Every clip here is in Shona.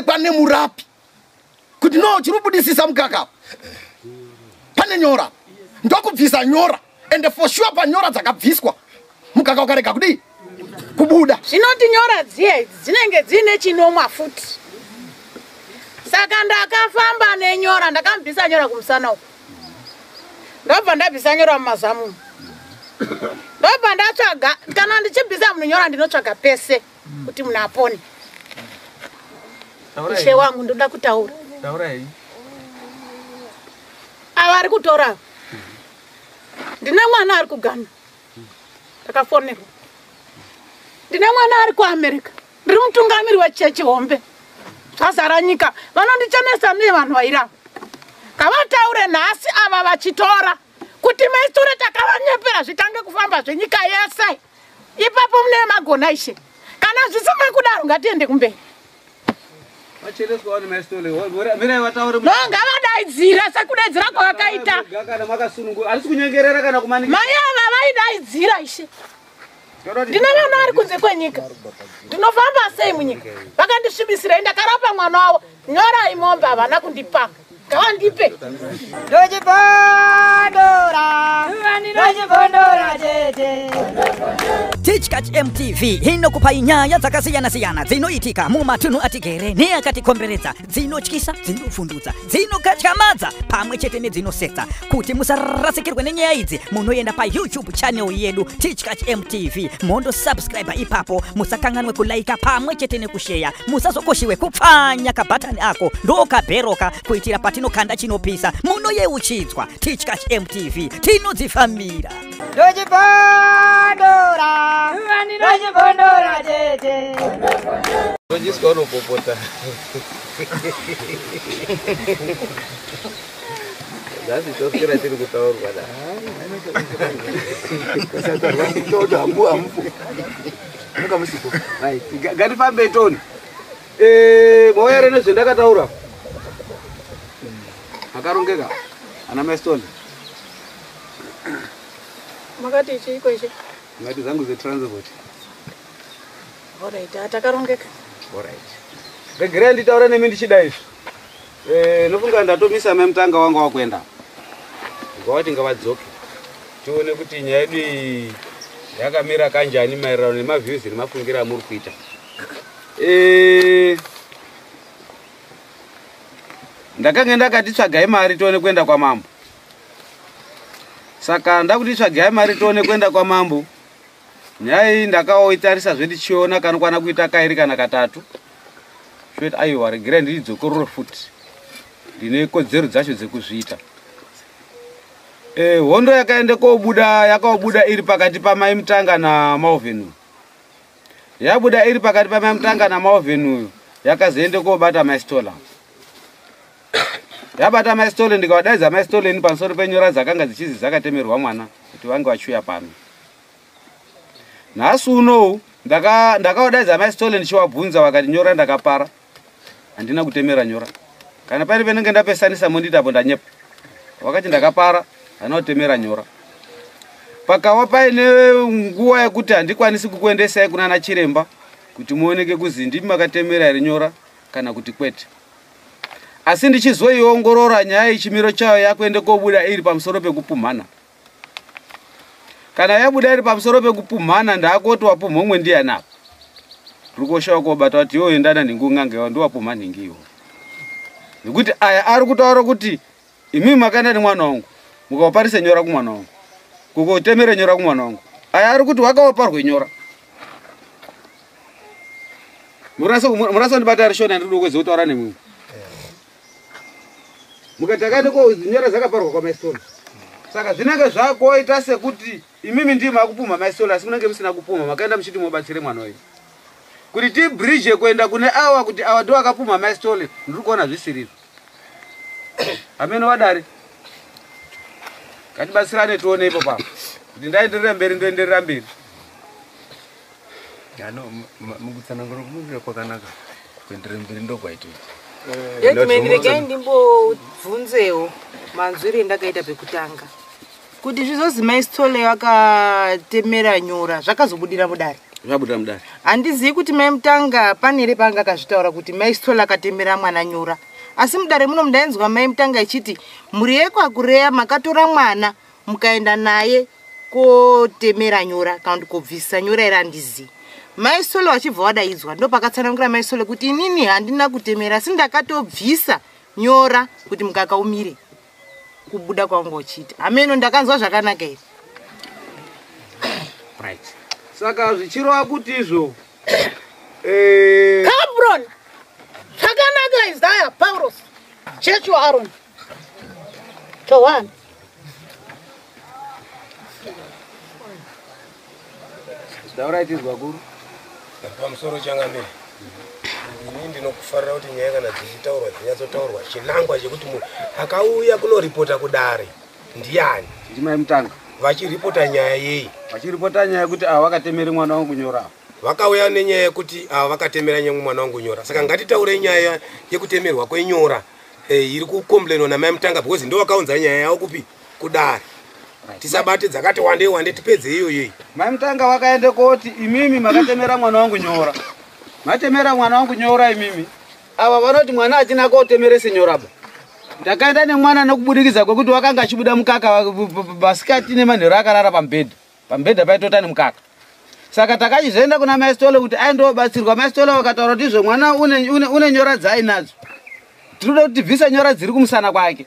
Nemurapi kuti no, chiri kubudisisa mukaka pane nyora, ndokubvisa nyora, ende for sure panyora dzakabviswa mukaka ukarega kudii kubuda. Zvinoti nyora dziye idzi dzinenge dziine chinomwa futi. Saka ndakafamba nenyora, ndakamubvisa nyora kumusana uku, ndobva ndabvisa nyora mumazamu, ndobva ndatsvaga. Kana ndichibvisa munhu nyora, ndinotsvaga pese kuti munhu apone. Ishe wangu, ndoda kutaura. Taurai. Ava ari kutora ava, ndine mwana ari kuGhana, ndakafonerwa. Ndine mwana ari kuAmerica. Ndiri mutungamiri wechechi hombe, zvazara nyika. Vanondichenesa nevanhu vairava, ngavataure nhasi ava vachitora kuti maisitore takavanyepera, zvitange kufamba zvenyika yese. Ipapo mune magona, ishe. Kana zvisina kudaro, ngatiende kumberi. Vachereswa vane maistole. Mirai vataure. No, ngavadaidzira sekudaidzira kwavakaita. Kana makasunungu, handisi kunyengerera kana kumanikidza. Mai ava vaidaidzira, ishe. Ndine vana vari kunze kwenyika, ndinofamba sei munyika? Vakandisvibisirei, ndakarapa mwana wavo. Nyorai mombe havana kundipa, ngavandipe. Ndochibondora, ndochibondora tete. Tichkach MTV inokupai nyaya dzakasiyana-siyana dzinoitika mumatunhu atigere neakatikomberedza, dzinotyisa, dzinofundutsa, dzinokatyamadza pamwe chete nedzinosetsa. Kuti musarasikirwe nenyaya idzi, munoenda paYouTube channel yedu, Tichkach MTV, mondosubscribe ipapo. Musakanganwe kulaika pamwe chete nekusheya. Musazokoshiwe kupfanya kabhatani ako ndokabheroka, kuitira patinokanda chinopisa munoyeuchidzwa. Tichkach MTV, tinodzifambira. Ndochibondora, ndochibondora tete. Rojiswa unopopota. Nhasi toswera tiri kutaurwa da. Muka musipo. Right. Ngatifambe toni. Mauya here nezvendakataura? Makarongeka ana maistone? Makati chiiko, ishe? Ngati zangu dzetransport. Alright, takarongeka. Alright. Regerai nditaure nemi ndichida izvi. Nofunga ndatomisa mai Mutanga wanga wakuenda. Ngavati ngavadzoke. Tione kuti nyaya yedu iyi yakamira kanjani maererano nemaviews nemafungiro amuri kuita. Ndakange ndakati tsvagai mari tione kuenda kwamambo. Saka ndakuti tsvagai mari tione kuenda kwamambo. Nyaya iyi ndakaoitarisa zvendichiona kanokwana kuita kairi kana katatu. Shoti aiwa, regerai ndidzokorore futi, ndine kodzero dzacho dzekuzviita. Hondo yakaende kobuda, yakaobuda iri pakati pamai Mutanga naMalvin uyu. Yabuda iri pakati pamai Mutanga naMalvin uyu, yakazoende kobata maistola. Yabata maistole, ndikavadaidza maistole ini pamusoro penyora dzakanga dzichizi dzakatemerwa mwana kuti vange vachiuya pano nhasi unowu. Ndakavadaidza maistole ndichivabvunza, vakati nyora ndakapara, handina kutemera nyora. Kana paine penenge ndapesanisa, monditi apo ndanyepa. Wakati ndakapara, handina kutemera nyora. Pakawa paine nguva yekuti handikwanisi kukuendesai kunana chiremba kuti muoneke kuzi ndimi makatemera here nyora kana kuti kwete. Asi ndichizoiongorora nyaya ichimiro chayo, yakuende kobuda iri pamusoro pekupumhana. Kana yabuda iri pamusoro pekupumhana, ndaakoti wapumha umwe ndiani apa? Tiri koshawa kobata kuti iwo endana nhingi un'anga ndiwapumha nhingi iwo, nekuti aya ari kutaura kuti imimi makaenda nemwana wangu, mukawaparise nyora kumwana wangu, kukotemere nyora kumwana wangu. Aya ari kuti wakawaparwe nyora. Murasondibata ari shona, ndiri kuwedza kutaura nemumwe mukati akaenda ko nyora dzakaparwa kwamaistoni. Saka zvinenge zvakoita sekuti imimi ndii makupumha maistoni, asi munenge musina kupumha. Makaenda muchiti mubatsire mwana wenyu kuti tibridge kuenda kune awa, kuti awa ndo akapumha maistole. Ndiri kuona zvisirizvo. Amene wadare, ngatibatsirane tione ipo papo kuti ndaenderera mberi, ndoenderera mberi. Ano mukutsanangura kumuvira kwakanaka, kuenderera mberi ndokwaitoita. Headman, regai ndimbobvunzewo manzwiro endakaita pekutanga kuti zvizozi maistole vakatemera nyora, zvakazobudira mudare. Zvabuda mudare. Handizivi kuti Mai Mutanga pane here paanga akazvitaura kuti Mai Sithole akatemera mwana nyora. Asi mudare muno ndainzwa Mai Mutanga ichiti mhuri yekwaKureya makatora mwana mukaenda naye kotemera nyora kana kuti kobvisa nyora here handizivi. Mai Sithole vachibva vadaidzwa ndopakatsanangura Mai Sithole kuti inini handina kutemera asi ndakatobvisa nyora kuti mukaka umire kubuda kwanga uchiita. Hameno ndakanzwa zvakanaka here? Right. Saka zvichirova kuti izvo Cabron zvakanaka Isaiah Paulos Jesu Aaron Johani Taurai tizwa kuru. Pamusoro changamire. Ini ndinokufarira kuti nyaya kana dzichitaurwa dzinyatsotaurwa chinangwa chekuti munhu akauya kunoripota kudare ndiani? Ndimai Mutanga. Vachiripota nyaya yei? Vachiripota nyaya yekuti ava vakatemera mwana wangu nyora. Vakauya nenyaya yekuti ava vakatemera mwana wangu nyora. Saka ngatitaure nyaya yekutemerwa kwenyora iri kukomplainwa naMai Mutanga because ndo vakaunza nyaya yavo kupi kudare. Tisabate dzakati wande wande tipedze iyoyo. Mai Mutanga vakaenda koti imimi makatemera mwana wangu nyora. Matemera mwana wangu nyora imimi. Ava vanoti mwana achina kotemerese nyora ba. Ndakaenda nemwana nokubudikidza kwekuti wakanga achibuda mukaka masikati nemanheru akarara pamubhedha. Pamubhedha paitota nemukaka. Saka takachizoenda kuna Mai Sithole kuti aendobatsirwa. Mai Sithole vakataura kuti izvo mwana une nyora dzaainadzo. Tinoda kuti tibvise nyora dziri kumusana kwake.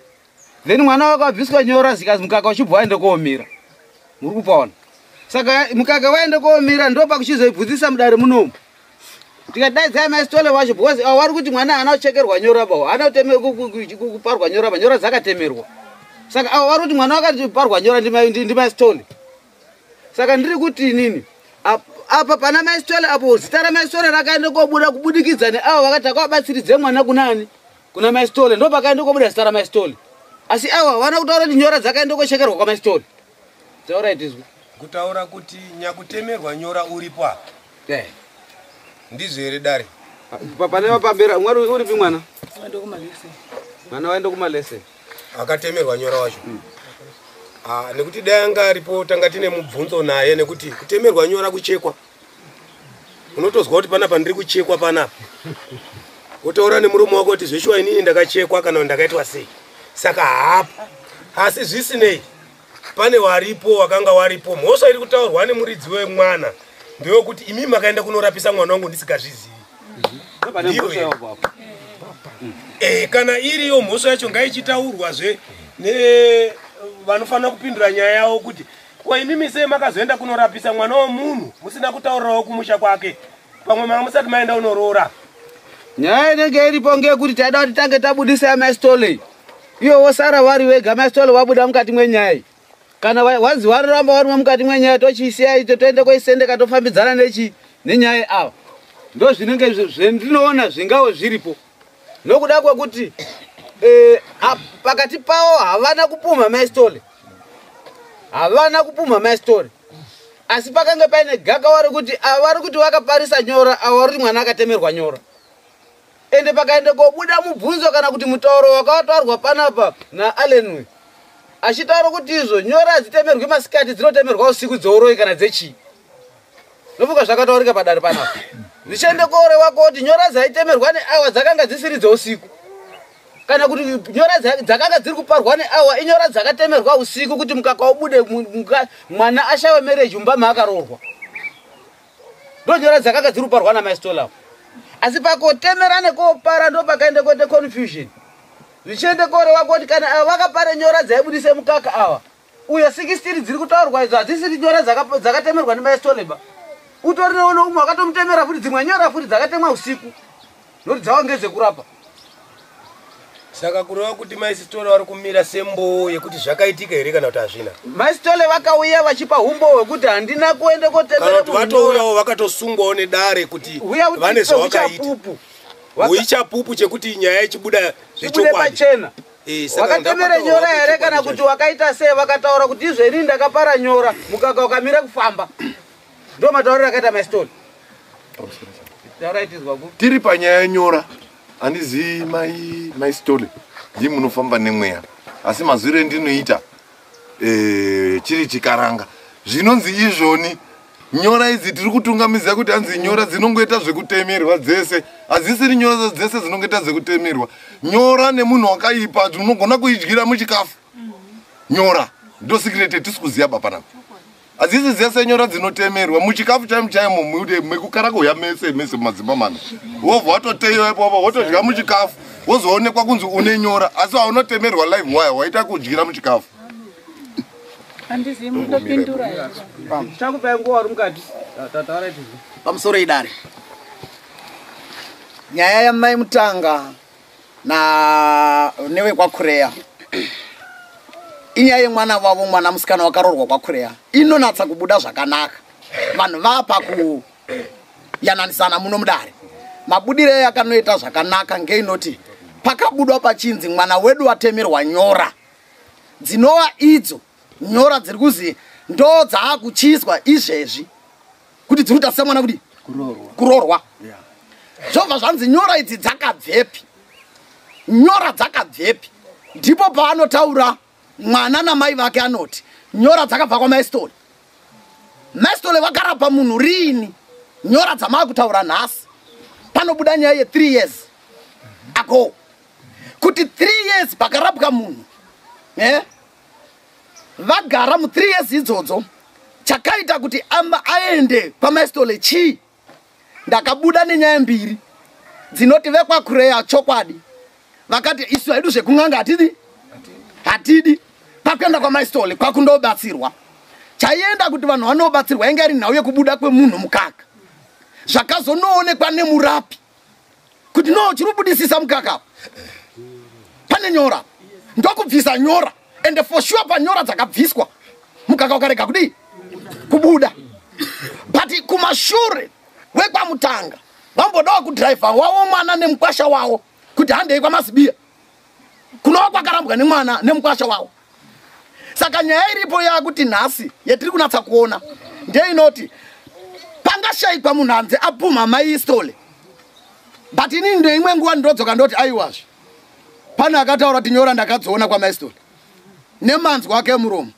Then mwana wakabviswa nyora zikazi mukaka uchibva waende koomira. Muri kupaona. Saka mukaka waende koomira ndopakuchizoibvunzisa mudare munomu. Tikadaidzai Mai Sithole vacho because vari kuti mwana haana kuchekerwa nyora ba, haana kuparwa nyora ba, nyora dzakatemerwa. Saka avo vari kuti mwana wakaparwa nyora ndiMai Sithole. Saka ndiri kuti inini apa pana Mai Sithole apo zita raMai Sithole rakaenda kobuda kubudikidza neavo vakati takabatsiridze mwana kunani? Kuna Mai Sithole ndopakaenda kobuda zita raMai Sithole. Asi avo havana kutaura kuti nyora dzakaenda kochekerwa kwaMai Sithole. Taura itizwe. Kutaura kuti nyakutemerwa nyora uripo apa. Ndizvo here dare? Pane pambera mwari uripi mwana? Mwana waenda kumalese. Akatemerwa nyora wacho. Nekuti dai anga aripo tanga tine mubvunzo naye nekuti kutemerwa nyora kuchekwa. Unotozwa kuti panapa ndiri kuchekwa panapa. Wotaura nemurume wako kuti zveshuwa inini ndakachekwa kana ndakaitwa sei. Saka haapo. Asi zvisinei pane waripo wakanga waripo. Mhosva iri kutaurwa nemuridzi wemwana ndeyekuti imi makaenda kunorapisa mwana wangu ndisikazvizivi. Kana iriyo mhosva yacho ngaichitaurwazve nevanofanira kupindura nyaya yavo kuti ko imimi sei makazoenda kunorapisa mwana wemunhu musina kutaurirawo kumusha kwake pamwe manga musati maenda unoroora. Nyaya inenge iripo ngeyekuti taida kuti tange tabudisa Mai Sithole. Iyo wosara vari wega Mai Sithole wabuda mukati mwenyaya. Kana wanzi waramba vari mukati mwenyaya tochiisiya ito toende koisendeka tofambidzana nechi nenyaya ava. Ndo zvinenge zvendinoona zvingawo zviripo. Nokuda kwekuti pakati pavo havana kupumha Mai Sithole. Havana kupumha Mai Sithole. Asi pakange paine gaka vari kuti vari kuti vakaparisa nyora avo vari kuti mwana akatemerwa nyora. Ende pakaenda kobuda mubvunzo kana kuti mutauro wakataurwa panapa naAllen achitaura kuti izvo nyora hadzitemerwi masikati dzinotemerwa usiku dzeuroi kana dzechii. Nofuka zvakataurika padare panapa. Zvichiende korewa kuti nyora dzaitemerwa neawa dzakanga dzisiri dzeusiku. Kana kuti nyora dzakanga dziri kuparwa neawa inyora dzakatemerwa usiku kuti mukaka ubude mwana ashawe marriage mumba maakaroorwa. Ndo nyora dzakanga dziri kuparwa naMai Sithole apo. Asi pakotemera nekopara ndo pakaenda koite confusion. Zvichiende korewa kuti kana ava vakapara nyora dzaibudise mukaka ava uye 16 dziri kutaurwa idzo hadzisiri nyora dzakatemerwa neMai Sithole ba. Utori neone umwe wakatomutemera futi dzimwe nyora futi dzakatemwa usiku nokuti dzava ngedzekurapa. Saka kureva kuti Mai Sithole vari kumira sembowo yekuti zvakaitika here kana kuti hazvina? Mai Sithole vakauya vachipa humbowo hwekuti handina kuenda kotemera. Kana kuti vatouyawo vakatosungwawo nedare kuti vane zvavakaita. Uichapupu chekuti nyaya ichibuda zvechokwadi. Pachena. Wakatemera nyora here kana kuti wakaita sei? Vakataura kuti izvo ini ndakapara nyora mukaka ukamira kufamba. Ndo matauriro akaita Mai Sithole. Tiri panyaya yenyora. Handizivi Mai Sithole ndii munofamba nemweya. Asi mazwiro endinoita chiri chikaranga. Zvinonzi izvoni Nyora idzi tiri kutungamidza kuti hanzi nyora dzinongoita zvekutemerwa dzese, hadzisiri nyora dzese dzinongoita zvekutemerwa. Nyora nemunhu wakaipa unogona kuidyira muchikafu. Nyora ndo secret yatisi kuziva baba panapa. Hadzisi dzese nyora dzinotemerwa muchikafu chaimo chaimo, mekukara kuuya mese mese mumadzimba mana, wobva watoteiwa ipapo wotodya muchikafu, wozoonekwa kunzi une nyora, asi haunotemerwa live wire, waita kudyira muchikafu. Handizivi mundopindura here? Chakupai nguva uri mukati. Tataura tizvi. Pamusoro idare. Nyaya yamai Mutanga na newekwaKureya inyaya yemwana wavo, mwana musikana wakaroorwa kwaKureya, inonatsa kubuda zvakanaka. Vanhu vapa kuyananisana muno mudare. Mabudiro yakanoita zvakanaka ngeinoti pakabudwa pachinzi mwana wedu atemerwa nyora, dzinova idzo nyora dziri kuzi ndo dzaakuchiswa izvezvi kuti dziri kutasisa mwana kuti kuroorwa. Zvobva zvanzi nyora idzi dzakabvepi, nyora dzakabvepi. Ndipo paanotaura mwana namai vake, anoti nyora dzakabva kwaMaistole. Maistole vakarapa munhu riini? Nyora dzamaakutaura nhasi, panobuda nyaya ye3 years ago, kuti 3 years pakarapwa munhu, Vagara mu3 years idzodzo, chakaita kuti amba aende kwaMaistole chii? Ndakabuda nenyaya mbiri dzinoti vekwaKureya chokwadi vakati isu haidu zvekung'anga, hatidi hatidi. Pakuenda kwaMaistole kwakundobatsirwa, chaienda kuti vanhu vanobatsirwa inge iri nhau yekubuda kwemunhu mukaka, zvakazonoonekwa nemurapi kuti no, chiri kubudisisa mukaka pane nyora, ndokubvisa nyora, ende for sure panyora dzakabviswa mukaka ukarega kudii kubuda. But kumashure wekwaMutanga vambodawo kudhiraivha wavo mwana nemukwasha wavo kuti handei kwaMazibiya, kunova kwakarambwa nemwana nemukwasha wavo. Saka nyaya iripo yakuti nhasi yetiri kunatsa kuona ndeinoti pangashayikwa munhu hanzi apumha Maistole, but inini ndeimwe nguva ndinodzoka ndoti aiwazve pane akataura kuti nyora ndakadziona kwaMaistole nemanzwi ake emuromo,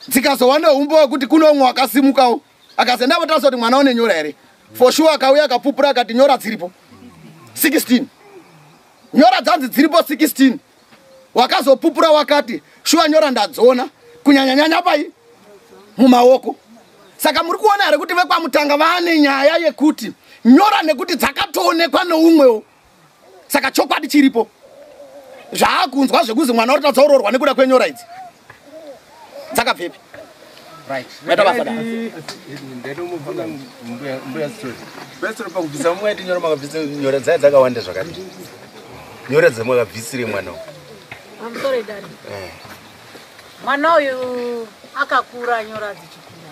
dzikazova neumbo wekuti kune umwe wakasimukawo akazi ndavotarisa kuti mwana une nyora here. For sure akauya akapupura akati nyora dziripo 16, nyora dzanzi dziripo 16. Wakazopupura wakati shuwa nyora ndadziona, kunyanyanyanya pai mumaoko. Saka muri kuona here kuti vekwaMutanga vaane nyaya yekuti nyora nekuti dzakatoonekwa neumwewo? Saka chokwadi chiripo zvaakunzwa zvekuzi mwana uri tadzaurorwa nekuda kwenyora idzi dzakabvepi? Maita basa da. Ndatomubvunza mbuya Story. Mbuya Story, pakubvisa mwaiti nyora, makabvisa nyora dzaya dzakawanda zvakadii? Nyora dzamakabvisire mwana uyu. Pamusoro idare. Mwana uyu akakura nyora dzichikura,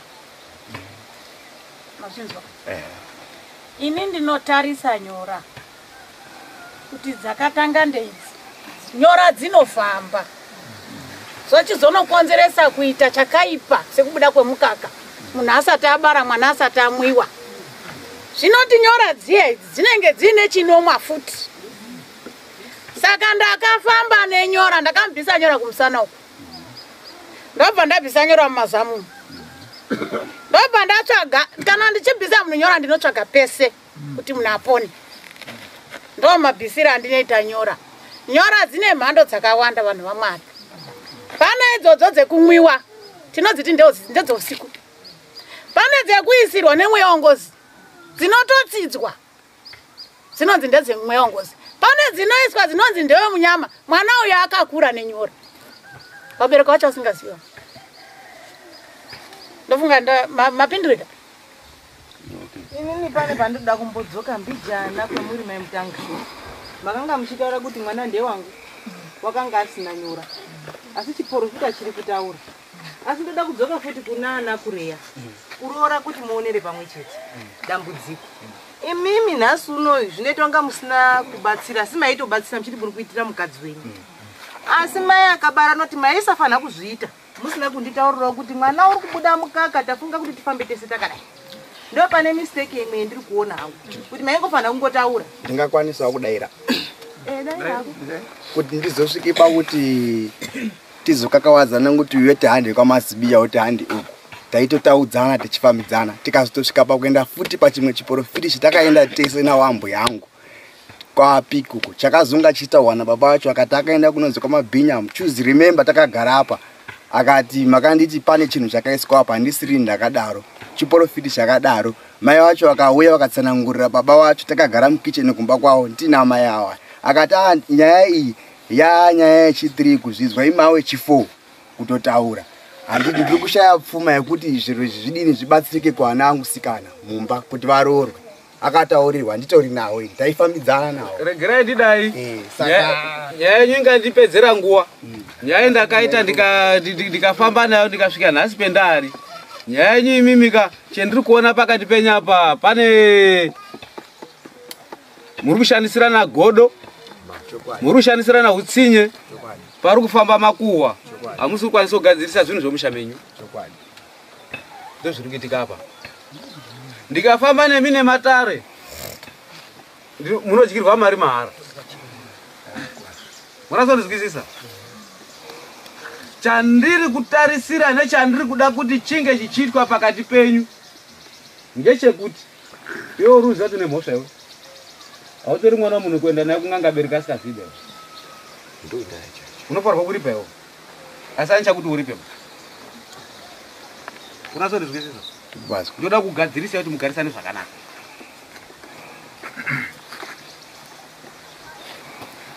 mazvinzwa? Ini ndinotarisa nyora kuti dzakatanga ndeidzi. Nyora dzinofamba, zvochizonokonzeresa kuita chakaipa sekubuda kwemukaka munhu asati abara mwana, asati amwiwa. Zvinoti nyora dziya idzi dzinenge dziine chinomwa futi. Saka ndakafamba nenyora, ndakamubvisa nyora kumusana uku, ndobva ndabvisa nyora mumazamu, ndobva ndatsvaga. Kana ndichibvisa munhu nyora, ndinotsvaga pese kuti munhu apone. Ndo mabvisiro andinoita nyora. Nyora dzine mhando dzakawanda, vanhu vaMwari. Pane idzodzo dzekumwiwa, tinodziti ndedzeusiku. Pane dzekuisirwa nemweya wengozi, dzinototsidzwa, dzinonzi ndedzemweya wengozi. Pane dzinoiswa, dzinonzi ndewemunyama. Mwana uyu akakura nenyora, vabereki vacho vasingaziva. Ndofunga mapindurika. Inini pane pandoda kumbodzoka mbijana kwemuri, Mai Mutanga. Makanga muchitaura kuti mwana ndewangu wakanga asina nyora, asi chiprofita chiri kutaura. Asi ndoda kudzoka futi kuna ana Kureya kuroora kuti muonere pamwe chete dambudziko. Imimi nhasi uno zvinoita kunga musina kubatsira, asi maitobatsira muchiti muri kuitira mukadzi wenyu. Asi mai akabara anoti maisafanira kuzviita musina kunditaurirawo kuti mwana uri kubuda mukaka, tafunga kuti tifambe tese takadai. Ndo pane mistake imwe yandiri kuona hangu kuti maingofanira kungotaura. Ndingakwanisawo kudayira? Dai hako. Kuti ndizosvike pakuti tizokakawadzana kuti iwe tihande kwaMazibiya, kuti hande uku. Taitotaudzana tichifambidzana, tikazotosvika pakuenda futi pachimwe chiporofiti chatakaenda tese nawambo yangu kwapikuku chakazonga chichitaurwa nababa vacho. Akati akaenda kunonzi kwamabhinya, choose remember, takagara apa. Akati makanditi pane chinhu chakaiswa apa, handisiri ndakadaro, chiporofiti chakadaro. Mai vacho vakauya vakatsanangurira baba vacho, takagara mukicheni kumba kwavo ndina mai ava. Akati ah, nyaya iyi yanyaya yechi3 kuzvidzwa, imawe chi4 kutotaura. Handiti ndiri kushaya pfuma yekuti zviro izvi zvidini zvibatsirike kuana angu sikana mumba kuti varoorwe. Akataurirwa, nditori nawo ini, taifambidzana nawo. Regerai ndidai. Saka Nyaya yenyu ingandipedzera nguva. Nyaya ndakaita ndikafamba nayo ndikasvika nhasi pendari. Nyaya yenyu imimika, chendiri kuona pakati penyu apa pane muri kushandisirana godo, muri kushandisirana utsinye, pari kufamba makuhwa, hamusi kukwanisa kugadzirisa zvinhu zvomusha menyu. Ndozviri kuitika apa. Ndikafamba nemi nematare, munodyirwa mari mahara. Munasondizwisisa? Chandiri kutarisira nechandiri kuda kuti chinge chichiitwa pakati penyu ngechekuti iwe uri kuziva kuti une mhosva iwe. Hautori mwana wemunhu kuenda naye kun'anga bereka asikazivi iwe. Unofanirwa kuripa iwe. Asi anichakuti uripe. Unasondizwisisa? Ndoda kugadzirisa kuti mugarisane zvakanaka.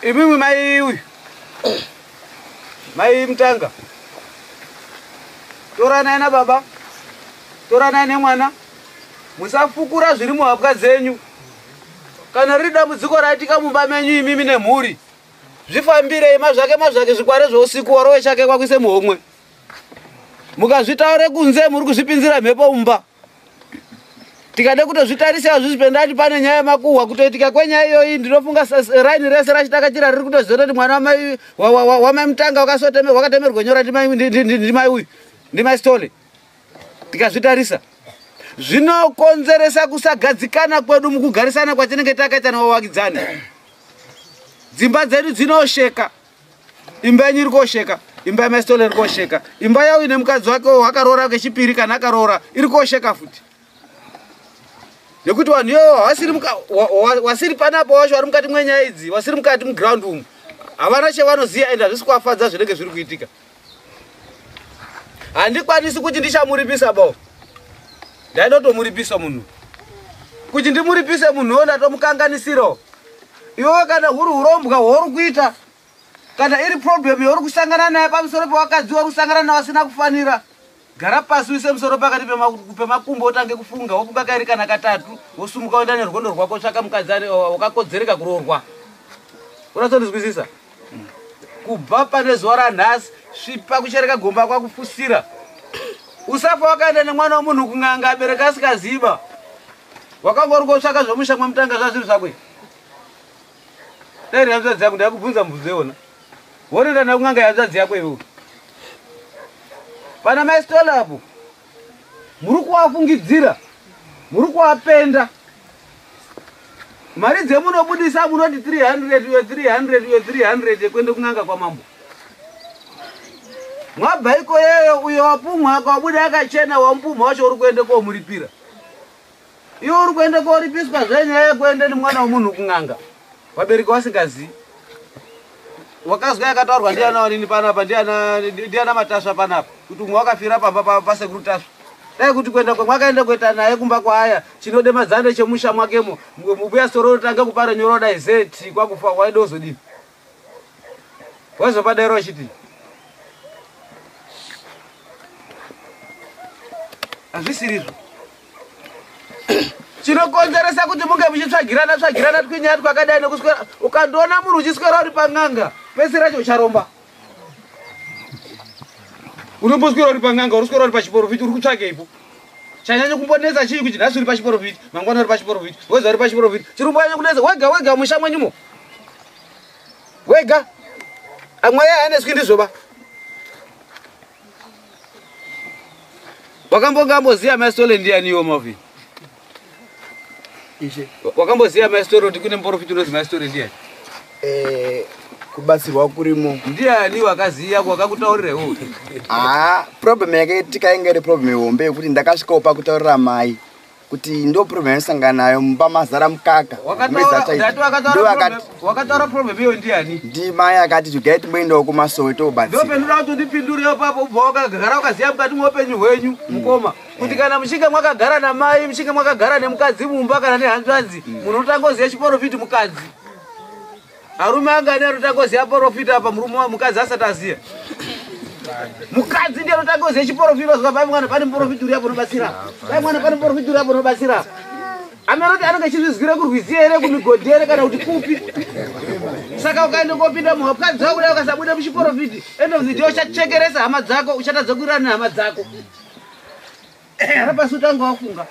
Imimi mai uyu, mai Mutanga, toranai nababa, toranai nemwana, musafukura zviri muhapwa dzenyu. Kana riri dambudziko raitika mumba menyu imimi nemhuri, zvifambirei mazvake mazvake, zvikware zveusiku warowe chake kwakuise muhomwe. Mukazvitaure kunze muri kuzvipinzira mhepo mumba. Tikade kutozvitarisa hazvisi pendati pane nyaya yemakuhwa. Kutoitika kwenyaya iyoyi ndinofunga raini rese rachitakachira riri kutoziva kuti mwana wamai Mutanga wakatemerwa nyora ndimai uyu, ndimai Stole. Tikazvitarisa zvinokonzeresa kusagadzikana kwedu mukugarisana kwatinenge takaita nevavakidzani. Dzimba dzedu dzinosheka, imba yenyu iri kosheka, imba yamai Stole iri kosheka, imba yauyu nemukadzi wake wakaroora kechipiri kana akaroora iri kosheka futi, nekuti vanhu iyoyo wasiri panapo wacho vari mukati mwenyaya idzi, wasiri mukati muground umu, havana chavanoziva ende hazvisi kuvafadza zvinenge zviri kuitika. Handikwanisi kuti ndichamuripisa bo, ndainotomuripisa munhu kuti ndimuripise munhuwo ndatomukanganisirawo. Iwewe kana huri urombwa hwauri kuita, kana iri problem yauri kusangana nayo pamusoro pewakadzi wauri kusangana nawo asina kufanira, gara pasi uise musoro pakati pemakumbo utange kufunga. Wofunga kairi kana katatu, wosumuka woenda nerwondo rwako, tsvaka mukadzi wakakodzereka kuroorwa. Unatsondizwisisa? Kubva pane zuva ranhasi, svipa kuchereka gomba kwakufusira. Usafa wakaenda nemwana wemunhu kun'anga abereka asikaziva. Wakanga uri kotsvaka zvomusha mwamutanga zvazviri zvakwe. Dai hanzvadzi yako, ndakubvunza mubvunzo iwona, wonoenda nayo kun'anga yehanzvadzi yako iwewe? Pana mai Stola apo muri kuvafungidzira, muri kuvapenda. Mari dzemunobudisa munoti 300 uyo 300 uyo 300 yekuende kun'anga kwamambo. Mwabva ikoyoyo, uyo wapumwa akabuda akachena, wamupumha wacho uri kuende komuripira. Iwe uri kuende koripiswa zvenyaya yekuende nemwana wemunhu kun'anga vabereki vasingazivi. Wakazwa yakataurwa ndiana wanini panapa, ndiana Matasva panapa, kuti umwe wakafira pamba pasekuru Tasva. Dai kuti kuenda kwamwakaenda kuita naye kumba kwaaya chinodemadzana chemusha mwakemo, mbuya soro tanga kupara nyoro dai zeti kwakufa, waida uzodini? Wazopadera uchiti hazvisirizvo. Chinokonzeresa kuti munge muchitsvagirana tsvagirana twinyaya twakadai nekuswera, ukandoona munhu uchiswera uri pan'anga pese racho ucharomba. Unomboswera uri pan'anga, uri kuswera uri pachiporofiti, uri kutsvakeipo? Chanyanya kumbonetsa chii kuti nhasi uri pachiporofiti, mangwana uri pachiporofiti, weza uri pachiporofiti? Chiri kumbonyanya kunetsa wega wega musha mwenyumo wega, amwe haaneswi ndizvoba. Wakambonga amboziva mai Stole ndiani iwo Mavi? Ishe. Wakamboziva mai Stole kuti kune muprofiti unonzi mai Stole ndiani? Kubatsirwa kurimo. Ndiani wakaziya wakakutaurira iwewe? Haa, problem yakaitika inge iri problem ihombe yekuti ndakasvikawo pakutaurira mai kuti ndo problem yanosangana nayo mumba mazara mukaka. Wakataura problem iyo ndiani? Ndimai akati tugai timboendawo kumasowe tobatsira. Ndopendura kuti undipindurewo papo ubva wakagara ukaziya mukati mweupenyu hwenyu mukoma kuti kana muchinge mwakagara namai muchinge mwakagara nemukadzi mumba kana nehanzvadzi munhu unotanga kuziya chiporofiti mukadzi. Arume angani anotanga kuziya porofita apa murume wa mukadzi asati aziya. Mukadzi ndiye anotanga kuziya chiporofita zuva pai mwana pane muporofita uri apo unobatsira. Pai mwana pane muporofita uri apo unobatsira. Ameroti anenge achizvizwira kurwizi here kumigodhi here kana kuti kupi. Saka ukaenda kopinda mukadzi wako kudai ukasabuda muchiporofiti end of the day uchachekeresa hama dzako uchatadza kuwirirana nehama dzako. Rapasi utanga wafunga.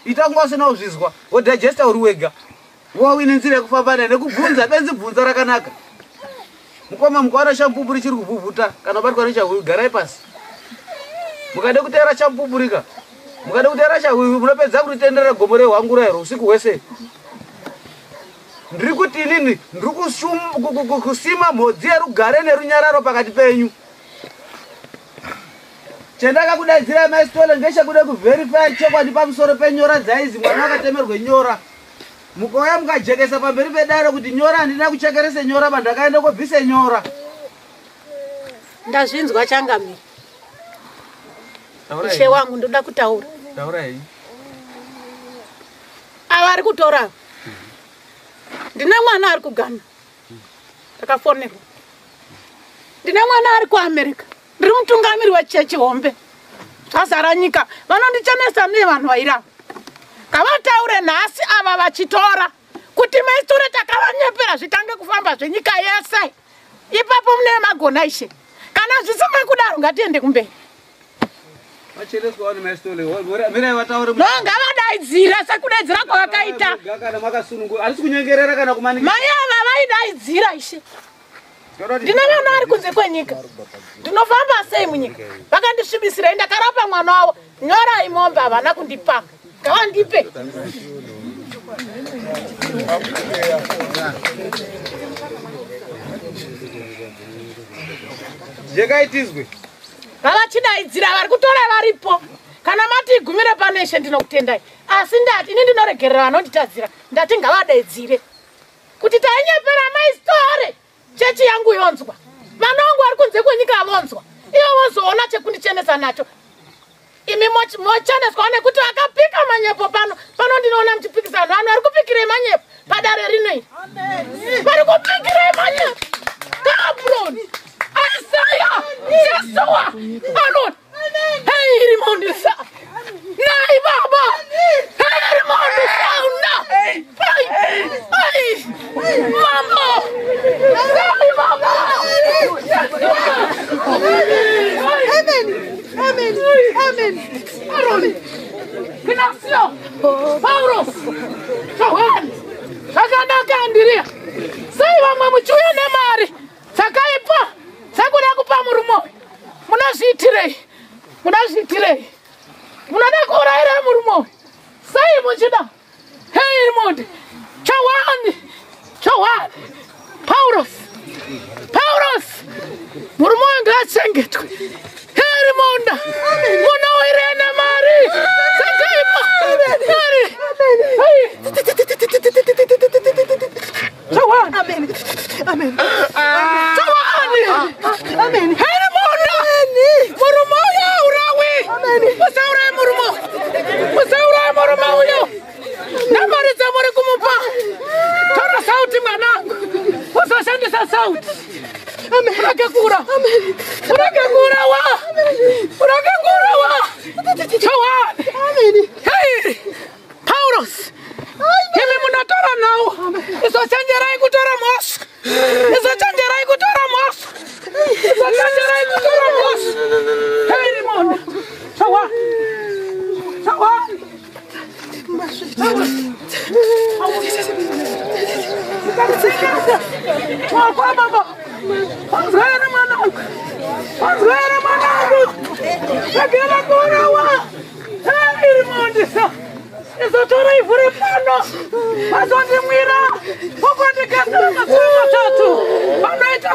Ita kunga usina kuzvizwa wodigesta uri wega. Wawine nzira yekufamba nayo nekubvunza benzi bvunza rakanaka. Mukoma mukaona chamupupuri chiri kuvhuvhuta kana ubatwa nechahuyu garai pasi. Mukade kuteera chamupupurika mukade kuteera chahuyu munopedza kuritenderera gomo rehwangura iro usiku hwese. Ndiri kuti inini ndiri kusima mhodzi yerugare nerunyararo pakati penyu. Chandakakudaidzirai Mai Sithole ngechekuda kuverify chokwadi pamusoro penyora dzaizi mwana wakatemerwe nyora. Mukauya mukajekesa pamberi pedare kuti nyora handina kuchekerese nyora ba ndakaenda kobvise nyora. Ndazvinzwa changamire. Ishe wangu ndoda kutaura. Taurai. Ava ari kutora. Ndine mwana ari kuGhana. Ndakafonerwa. Ndine mwana ari kuAmerica. Ndiri mutungamiri wechechi hombe. Zvazara nyika. Vanondichenesa nei vanhu vairava. Ngavataure nhasi ava vachitora kuti maisture takavanyepera zvitange kufamba zvenyika yese. Ipapo mune magona ishe. Kana zvisina kudaro ngatiende kumberi. Vacheneswa vanhu maistole. Mirai vataure. No ngavadaidzira sekudaidzira kwavakaita. Kana makasununguka. Handisi kunyengerera kana kumanikidza. Mai ava vaidaidzira ishe. Ndine vana vari kunze kwenyika. Ndinofamba sei munyika? Vakandisvibisirei ndakarapa mwana wavo. Nyorai mombe havana kundipa. Ngavandipe. Jekaitizwe. Vavachidaidzira vari kutora varipo. Kana mati igumire pano ishe ndinokutendai. Asi ndati ini ndinoregerera vanonditadzira. Ndati ngavadaidzire. Kuti tainyepera mai Sithole. Chechi yangu yonzwa. Vana vangu vari kunze kwenyika vonzwa. Ivo vozoona chekundichenesa nacho. Imi mocheneswa nekuti vakapika manyepo pano. Pano ndinoona muchipikisana vanhu vari kupikirei manyepo padare rino iri. Vari kupikirei manyepo. Gabroni, Isaiah, Joshua, Aaron. Hey, Rimondisa. Nai baba. Hey, Rimondisa. Hey, hey, mama. Hey, mama. Amen. Amen. Amen. Aaron. Ignacio. Paulo. Johani. Zvakanaka Andrea. Sei vamwe muchiuya nemari dzakaipa dzekuda kupa murume uyu? Munozviitirei? Munozviitirei? Munoda kuurayira murume uyu? Sei muchida? Hey Rimondi. Johani. Johani. Paulos. Paulos. Murume uyu ngaachengetwe. Hey Rimonda. Munowirei nemari dzakaipa. Mari. Hey. Johani. Amen. Amen. Johani. Amen. Hey Rimonda. Murume uyu haurawi. Musauraye murume. Musauraye murume uyu. Nemari dzamuri kumupa. Tora sauti mwanangu. Usashandisa sauti. Urege kura. Urege kurawa. Urege kurawa. Johani. Hey. Paulos. Imi munotora nhau. Isochenjerai kutora mhosva. Isochenjerai kutora mhosva. Isochenjerai kutora mhosva. Hey Rimonda. Johani. Johani. Wakwa baba. Wanzwere mwanangu. Wanzwere mwanangu. Regera kuurawa. Hey Rimondisa. Izotora ivhu repano. Vazondimwira. Vokondigadzira mazuva matatu. Vanoita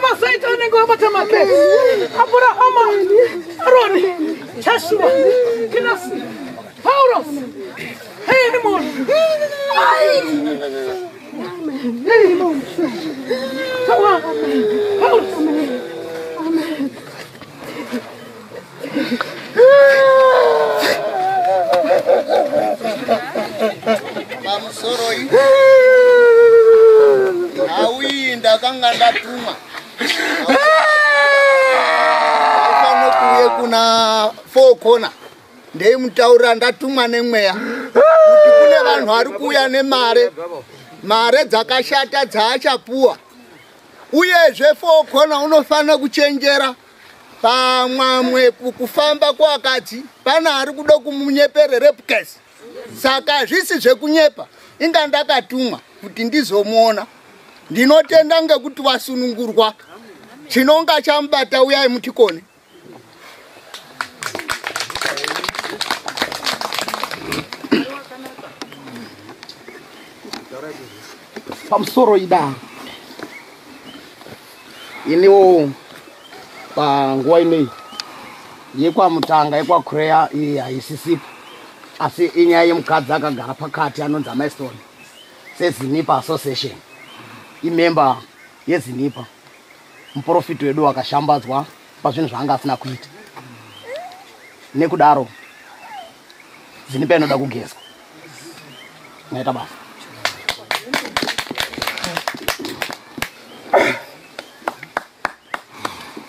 Joshua, Kinasi, Paulos, Hey, Amen. Pamusoro iyi ndakanga ndatumwa kuye kuna Four Corner ndeimutaurira ndatumwa nemweya kuti kune vanhu vari kuuya nemare mare dzakashata dzaachapuwa. Uyezve Four Corner unofanira kuchenjera pamwamwe kufamba kwakadzi pana ari kuda kumunyepere repukesi. Saka hazvisi zvekunyepa, inga ndakatumwa kuti ndizomuona. Ndinotenda ngekuti wasunungurwa. Chinonga chamubata uyai mutikone. Pamusoro ida iniwo panguva inei yekwaMutanga yekwaKureya iyi haisisipo, asi inyaya yemukadzi akagara pakati anonzi Amaistone seZinipa Association, imemba yeZinipa. Muprofiti wedu akashambadzwa pazvinhu zvaanga asina kuita, nekudaro Zinipa inoda kugezwa. Maita basa.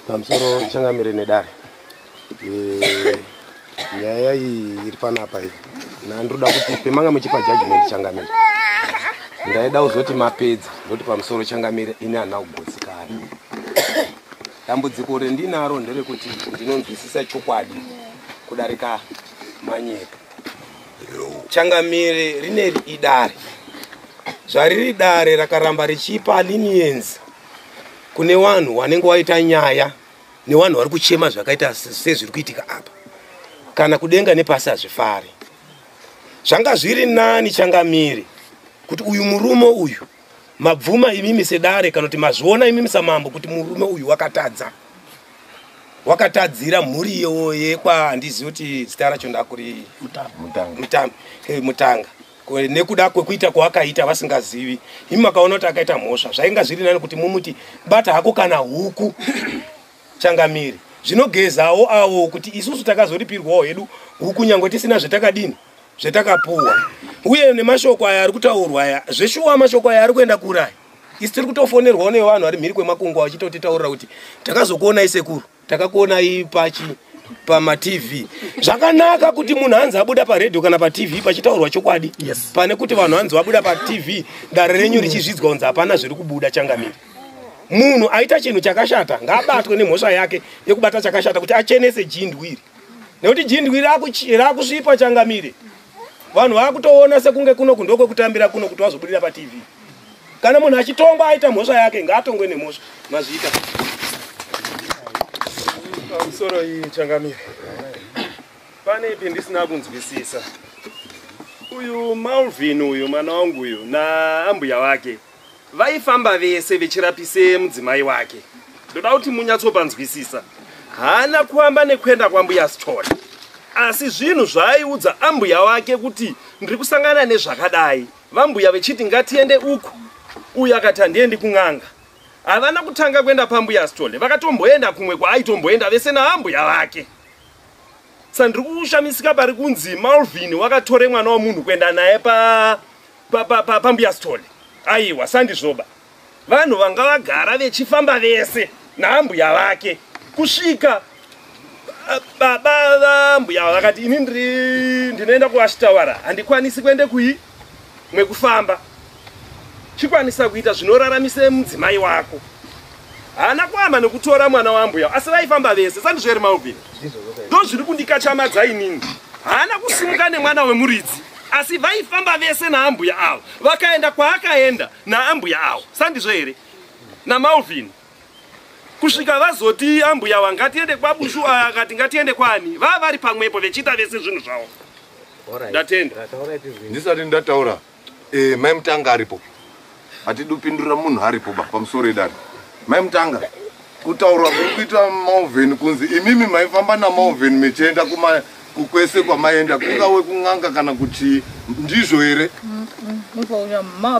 Pamusoro changamire nedare, nyaya iyi iri panapa iyi ndandoda kuti pemanga muchipa judgment changamire, ndaida kuzoti mapedza ndoti pamusoro changamire ini handina kugutsikana. Dambudziko rendinaro nderekuti ndinonzwisisa chokwadi kudarika manyepo. Changamire rineri idare, zvariri dare rakaramba richipa leniency kune vanhu vanenge vaita nyaya nevanhu vari kuchema zvakaita sezviri kuitika apa, kana kudenga nepasi hazvifari. Zvanga zviri nani changamire kuti uyu murume uyu mabvuma imimi sedare, kana kuti mazviona imimi samambo kuti murume uyu wakatadza, wakatadzira mhuri yekwa handizivi kuti zita racho ndakuri Mutanga, nekuda kwekuita kwaakaita vasingazivi. Imi makaona kuti akaita mhosva, zvainga zviri nani kuti mumuti bata hako kana huku changamire, zvinogezawo avo kuti isusu takazoripirwawo hedu huku nyange tisina zvetakadini zvetakapuwa. Uye nemashoko aya ari kutaurwa aya, zveshuwa mashoko aya ari kuenda kuraya. Isi tiri kutofonerwawo nevanhu vari mhiri kwemakungwa vachitotitaurira kuti takazokuonai sekuru, takakuonai pachi pamaTV. Zvakanaka kuti munhu anzi abuda paredhiyo kana paTV pachitaurwa chokwadi, yes. Pane kuti vanhu anzi vabuda paTV dare renyu richizvidzwa kunzi hapana zviri kubuda changamire. Munhu aita chinhu chakashata ngaabatwe nemhosva yake yekubata chakashata kuti achenese jindwi iri, nekuti jindwi rakusvipa changamire. Vanhu vakutoona sekunge kuno kundokwekutambira kuno kuti vazobudira paTV. Kana munhu achitongwa aita mhosva yake ngaatongwe nemhosva. Mazviita. Pamusoro iyi changamire, pane ipi ndisina kunzwisisa. Uyu Malvin uyu mwana wangu uyu naambuya wake vaifamba vese vechirapise mudzimai wake. Ndoda kuti munyatsopanzwisisa. Haana kuamba nekuenda kwambuya Sithole, asi zvinhu zvaaiudza ambuya wake kuti ndiri kusangana nezvakadai, vambuya vechiti ngatiende uku, uyu akati handiendi kun'anga. Havana kutanga kuenda pambuya Sithole, vakatomboenda kumwe kwaaitomboenda vese naambuya vake. Saka ndiri kushamisika pari kunzi Malvin wakatore mwana wamunhu kuenda naye pambuya Sithole. Aiwa, sandizvoba. Vanhu vanga vagara vechifamba vese naambuya vake kusvika baba vambuya vakati ini ndinoenda kuAshitawara, handikwanisi kuende kui mwekufamba, chikwanisa kuita zvinoraramise mudzimai wako. Haana kuamba nekutora mwana wambuya, asi vaifamba vese. Sandizvo here Malvin? Ndo zviri kundikachamadza inini. Haana kusimuka nemwana wemuridzi, asi vaifamba vese naambuya avo, vakaenda kwaakaenda naambuya avo. Sandizvo here naMalvin? Kusvika vazoti ambuya wangatiende kwaBushu, akati ngatiende kwani, vava vari pamwepo vechiita vese zvinhu zvavo. Ndatenda. Ndisati ndataura, Mai Mutanga aripo. Hatidi kupindurira munhu aripo ba pamusoro edare. Mai Mutanga, Kutaurwa kuri kuita Malvin kunzi imimi maifamba naMalvin mechienda kwese kwamaenda, kungawe kun'anga kana kuchii, ndizvo here?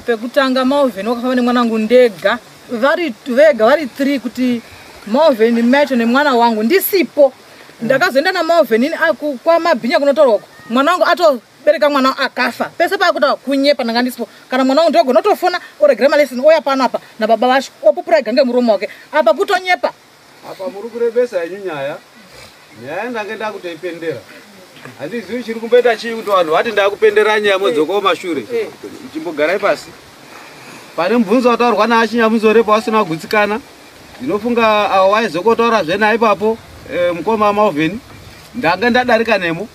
Pekutanga Malvin wakafamba nemwana wangu ndega, vari vega vari 3 kuti Malvin macho nemwana wangu ndisipo. Ndakazoenda naMalvin ini kwamabhinya kunotorwa uko, mwana wangu atobereka mwana akafa. Pese paakuta kunyepa ndanga ndisipo. Kana mwana wangu ndogona kutofona oregera malesson ouya pano apa nababa vacho opupura ega ngemuromo wake. Apa kutonyepa. Apa muri kurebesa henyu nyaya. Nyaya ndange ndakutoipendera. Handizivi chiri kumboita chii kuti vanhu vati ndakupendera nyaya modzokawo mashure. Chimbogarai pasi. Pane mubvunzo wataurwa naachinyamuzorepo pasina kugutsikana. Ndinofunga avo vaizokotaura naye ipapo mukoma Malvin. Ndanga ndadarika nemo.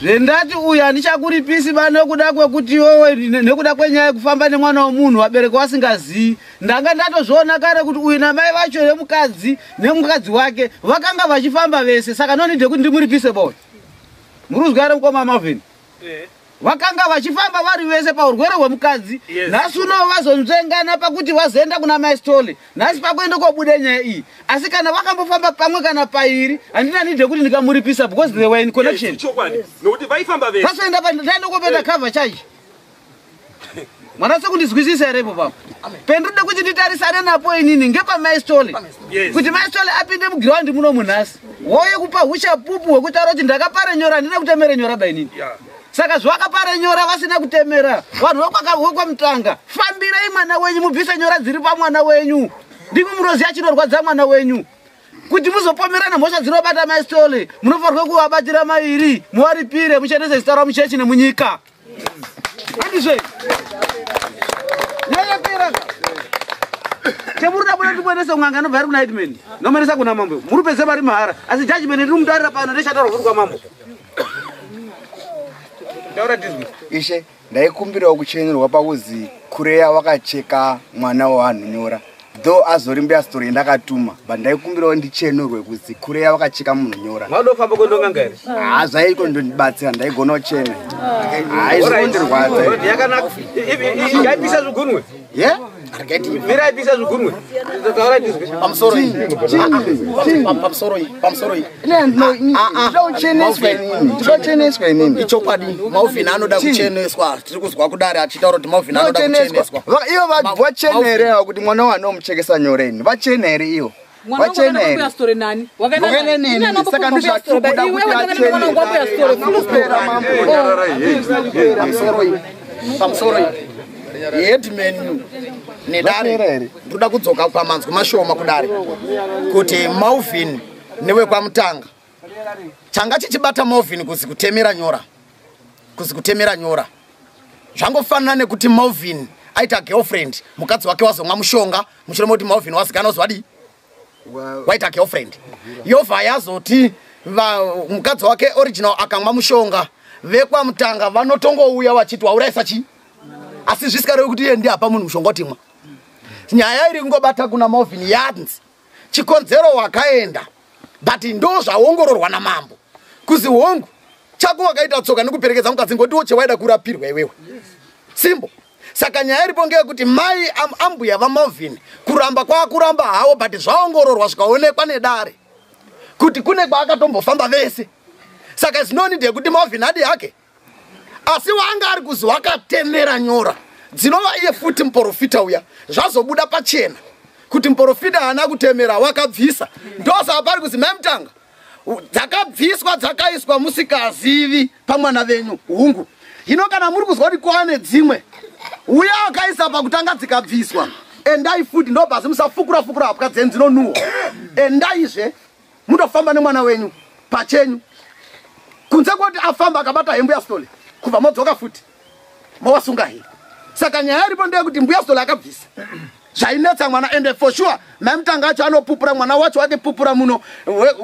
Zvendati uyu handichakuripisi ba nekuda kwekuti iwewe nekuda kwenyaya yekufamba nemwana wemunhu vabereki vasingazii. Ndanga ndatozviona kare kuti uyu namai vacho nemukadzi nemukadzi wake vakanga vachifamba vese, saka nonide kuti ndimuripise boy. Murikuzwa here mukoma Malvin? Vakanga vachifamba vari vese paurwere hwemukadzi. Nhasi uno vazonzvengana pakuti vazoenda kuna Mai Stole. Nhasi pakuenda kobuda nyaya iyi. Asi kana vakambofamba pamwe kana pairi, handina need yekuti ndikamuripisa because they were in connection. Chokwadi. Nokuti vaifamba vese. Vasoenda ndaenda kopenda cover charge. Mwana sekundizwisisa here ipo papo? Pendinoda kuti nditarisane napo inini ngepa Mai Stole. Kuti Mai Stole apinde muground muno munhasi. Wouye kupa uchapupu hwekutaura kuti ndakapara nyora, handina kutemera nyora ba inini. Saka zvavakapara nyora vasina kutemera. Vanhu vekwaMutanga, fambirai mwana wenyu mubvise nyora dziri pamwana wenyu. Ndimi munoziva chinorwadza mwana wenyu. Kuti muzopomerana mhosva dzinobata Mai Stole, munofanirwa kuvabatira mairi, muvaripire, muchenese zita ravo muchechi nemunyika. Handizve? Nyaya yapera. Chemurida buda ndikuendese kun'anga anobva ari kuna headman. Nomuendesa kuna mambo. Muri pedze mari mahara. Asi judgment ndiri kumutaurira pano ndechataurwa kuri kwamambo. Taura tizwe. Ishe, ndaikumbirawo kuchenerwa pakuzi Kureya wakacheka mwana wevanhu nyora. Though azori mbuya story ndakatuma, but ndaikumbirawo ndichenerwe kuzi Kureya wakacheka munhu nyora. Maudofamba kuenda here? Ah, zvaiko ndondibatsira, ndaigona kuchena. Haizvikondirwadza. Yakanaka. Yaipisa zvigunwe. Yeah? Mira ipisa zvigunwe. Taura tizwe. Pamusoro iyi. Pamusoro iyi. Pamusoro iyi. Ndinocheneswa inini. Ndinocheneswa inini. Ichokwadi, Malvin anoda kucheneswa. Tiri kuzwa kudare achitaura kuti Malvin anoda kucheneswa. Ivo vachena here ava kuti mwana wano muchekesa nyora ini? Vachena here ivo? Mwana wangu Vachena wakaenda here? kwambuya Stole nani? Wakaenda neni, saka ndizvatiri kuda Iwe kuti wakaenda nemwana wangu kwambuya Stole, full stop. Pamusoro iyi. Pamusoro iyi. Headman nedare ndoda kudzoka pamanzwi mashoma kudare kuti Malvin newekwaMutanga changa chichibata Malvin kuzi kutemera nyora, kuzi kutemera nyora zvangofanana nekuti Malvin aita girlfriend, mukadzi wake wazomwa mushonga mushure mekuti Malvin wazikana wazwadii waita girlfriend, yobva yazoti mukadzi wake original akamwa mushonga, vekwaMutanga vanotongouya vachiti waurayisa chii, asi zvisikarevi kuti iye ndiye apa munhu mushonga utimwa. Nyaya iri kungobata kuna Malvin yanzi chikonzero wakaenda, but ndo zvaongororwa namambo kuzi hongu chako wakaita tsoka nekuperekedza mukadzi ngotiwo chewaida kurapirwa iwewe simbo. Saka nyaya iripo ngeyekuti mai ambuya vaMalvin kuramba kwakuramba hawo, but zvaongororwa zvikaonekwa nedare kuti kune kwaakatombofamba vese. Saka zvinonide kuti Malvin adi hake, asi wanga ari kuzi wakatemera nyora dzinova iye futi muprofita uya, zvazobuda pachena kuti muprofita haana kutemera, wakabvisa. Ndosaka pari kuzi Mai Mutanga dzakabviswa dzakaiswa musikazivi pamwana venyu hungu. Hino kana muri kuzwa kuti kwane dzimwe uya akaisa pakutanga dzikabviswa, endai futi ndobvasi musafukura fukura hapwa dzenyu dzinonhuhwa. Endaizve mundofamba nemwana wenyu pachenyu, kunze kwekuti afamba akabata hembuya Stole kubva modzoka futi mowasunga here. Saka nyaya iripo ndeyekuti mbuya Stole akabvisa zvainetsa mwana, ende for sure Mai Mutanga acho anopupura mwana wacho wakepupura muno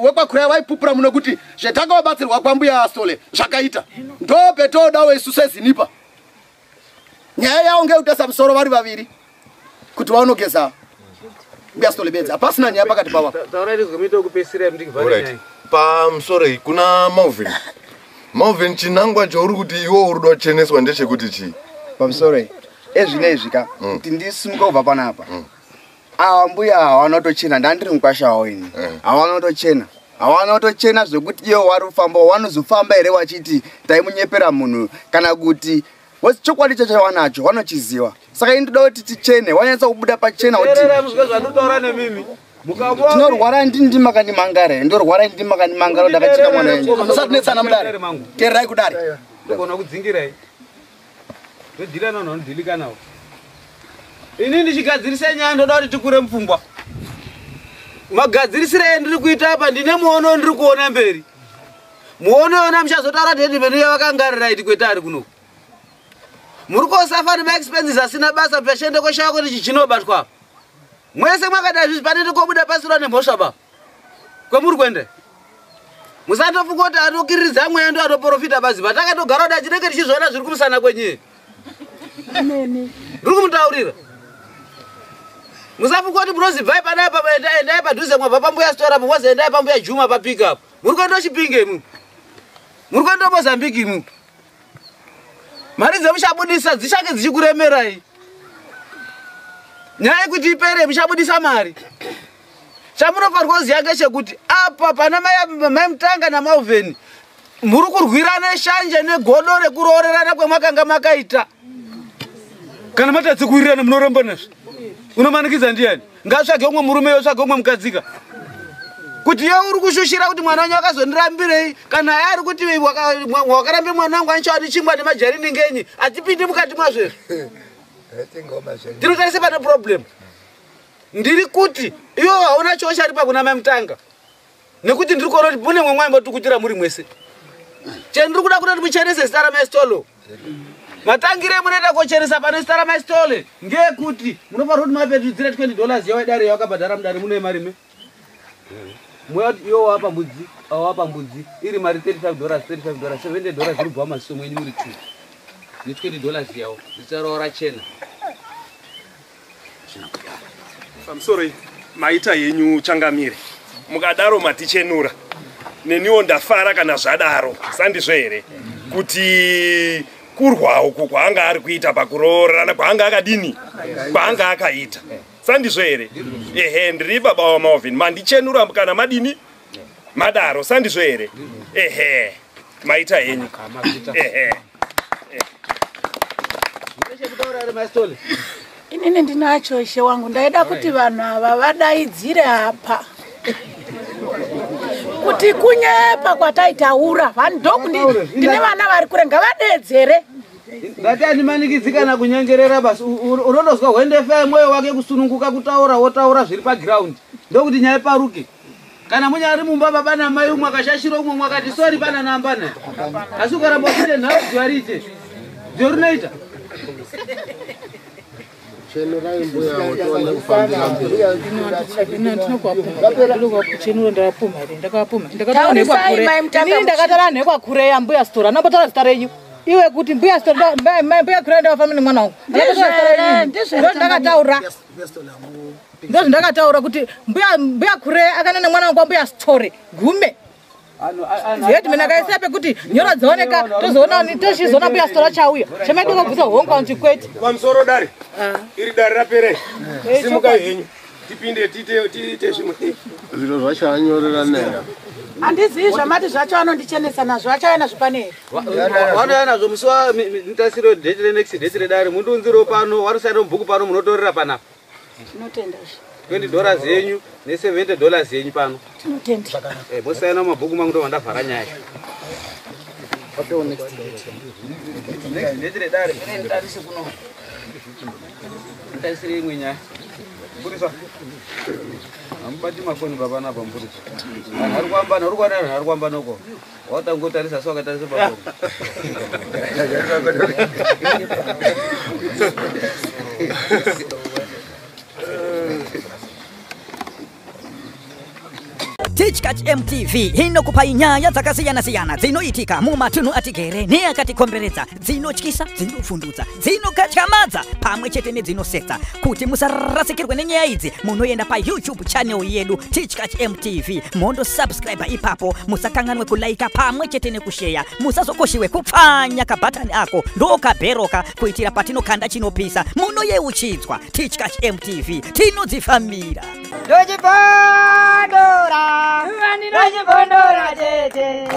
wekwakurai waipupura muno kuti zvetakawabatsirwa kwambuya Stole zvakaita. Ndo petodawo isu sezinipa nyaya yawo ngekutesa musoro vari vaviri kuti vaonogeza mbuya Stole bedzi, hapasina nyaya pakati pavo. Taura tizwe muite kupesira ndikivhare nyaya. Pamusoro iyi kuna Malvin. Malvin, chinangwa chauri kuti iwe uri kuda kucheneswa ndechekuti chii? Pamusoro iyi ezvino izvi ka kuti ndisimuka kubva panapa. Ava mbuya hawana kutochena, ndandiri mukwasha wavo ini. Hawana kutochena. Hawana kutochena zvekuti ivo wari kufamba, wanozofamba here wachiti taimunyepera munhu kana kuti chokwadi chacho wanacho wanochiziva. Saka ini ndoda kuti tichene, wanyatsa kubuda pachena kuti Teererai muzwe zvandinotaura nemimi. Tinorwara ndini ndimakanimangara, ndorwara ndini ndimakanimangara ndakacheka mwana wenyu. Musatinetsana mudare. Teererai kudare. Ndogona kudzingirai. Ndodhila navanhu vanodhilika navo. Ini ndichigadzirisa nyaya ndoda kuti tikure mupfungwa. Magadzirisire endiri kuita apa ndine muono ndiri kuona mberi. Muono yona muchazotaura kuti headman uya vakangarira iti kwete ari kunoku. Muri kosafa nemaexpenses asina basa peshende koshaya kuti ichi chinobatwa apa. Mwese mwakadai zvizi pane ndikobuda pasirwa nemhosva baba. Kwemuri kuenda? Musandofunga kuti anokiriridza mweya ndo anoprofita bazi patakatogara kuda chinenge tichizviona zviri kumusana kwenyu. Ndiri kumutaurira. Musafunga kuti munozi bvai panapa endai padhuze mwabva pambuya Stora apo mozi endai pambuya Juma pa pick up. Muri kuenda Chipinge imwi. Muri kuenda Mozambique imwi. Mari dzemuchabudisa dzichange dzichikuremerai. Nyaya yekuti ipere muchabudisa mari. Chamunofanirwa kuziva ngechekuti apa pana mai Mutanga naMalvin muri kurwirana shanje negodo rekuroorerana kwemakanga makaita. Kana matadza kuwirirana munoramba nazvo. Unomanikidza ndiani? Ngatsvage umwe murume yotsvage umwe mukadzika. Kuti iwe uri kushushira kuti mwana wanyu akazondirambirei, kana iye ari kuti wakarambe mwana wangu anichawani chingwa nemajarini ngenyi, hatipindi mukati mwazvo izvo. Tinotarisa pane problem. Ndiri kuti iwe hauna chaucharipa kuna mai Mutanga. Nekuti ndiri kuona kuti mune mwe mwaimbotukutira muri mwese. Chendiri kuda kuti muchenese zita ramai Sithole. Matangire munoita kucheresa pane zita ramai Sithole ngekuti munofanira kuti mapetudzire twenty dollars yawo dare yawakabhadhara mudare mune mari me. Mweya kuti iwo wapa mbudzi, awo wapa mbudzi, iri mari thirty-five dollars, thirty-five dollars, seventy dollars iri kubva maziso mwenyu muri two. Ne twenty dollars yawo, zita rawo rachena. Pamusoro maita yenyu changamire. Mukadaro matichenura. Neniwo ndafara kana zvadaro. Sandizvo here? Kuti kurwa uku kwaanga ari kuita pakuroorana kwaanga akadini? Kwaanga akaita. Sandizvo here? Ehe, ndiri baba wa Malvin. Mandichenura kana madini? Madaro, sandizvo here? Ehe. Maita henyu. Ehe. Inini ndinacho ishe wangu, ndaida kuti vanhu ava vadaidzire apa. Kuti kunyepa kwataitaura, vanhu ndokundi ndine vana vari kure ngavadeedzere. Ngati andimanikidzi kana kunyengerera basi, unondozwa hwendefa mwoyo wake kusununguka kutaura, wotaura zviri paground. Ndokuti nyaya iparuke. Kana munyari mumba baba namai umwe akashashira umwe umwe akati sorry pana namba ne. Asi ukaramba uchite nhau zuva riite. Zuva rinoita. Chenurai mbuya wotoona kufambira mberi. Inini ndakataura nekwakureya mbuya Sithole, anombotaura zita renyu. Iwe kuti mbuya Sithole, mbuya Kureya ndakafamba nemwana wangu. Ndakataura. Ndozvindakataura kuti mbuya Kureya akaenda nemwana wangu kwambuya Sithole gume. Headman akaisa pekuti nyora dzaoneka, tozoona ni tochizoona mbuya Sithole chauya. Chamaida kubvisa hongu kana chikwete. Pamusoro dare. Iri dare rapere. Simukai henyu. Tipinde tiite zvimwe. Zviro zvacho anyorera nera. Handizivi zvamati zvacho anondichenesa nazvo, achauya nazvo pane here? Vanouya nazvo musi wa nditasiro date re next date redare, mundiunzirewo pano, warisaira mubhuku pano, munotorera panapa. Tinotenda izvi. Twenty dollars yenyu ne seventy dollars yenyu pano. Tinotenda. Mosaina mabhuku mangu ndobva ndavhara nyaya. Next date redare, nditarise kuno. Nditarisire imwe nyaya. Mupurisa. Hamubati mafoni baba napa mupurisa. Vanhu vari kuambana, uri kuona vanhu vari kuambana uko. Watangotarisa asi wakatarisa pafoni. Tichkach MTV inokupai nyaya dzakasiyana-siyana dzinoitika mumatunhu atigere neakatikomberedza, dzinotyisa, dzinovhundutsa, dzinokatyamadza pamwe chete nedzinosetsa. Kuti musarasikirwe nenyaya idzi, munoenda paYouTube channel yedu Tichkach MTV, mondosubscribe ipapo. Musakanganwe kulaika pamwe chete nekusheya. Musazokoshiwe kupfanya kabhatani ako ndokabheroka, kuitira patinokanda chinopisa munoyeuchidzwa. Tichkach MTV, tinodzifambira. Ndochibondora, ndochibondora tete.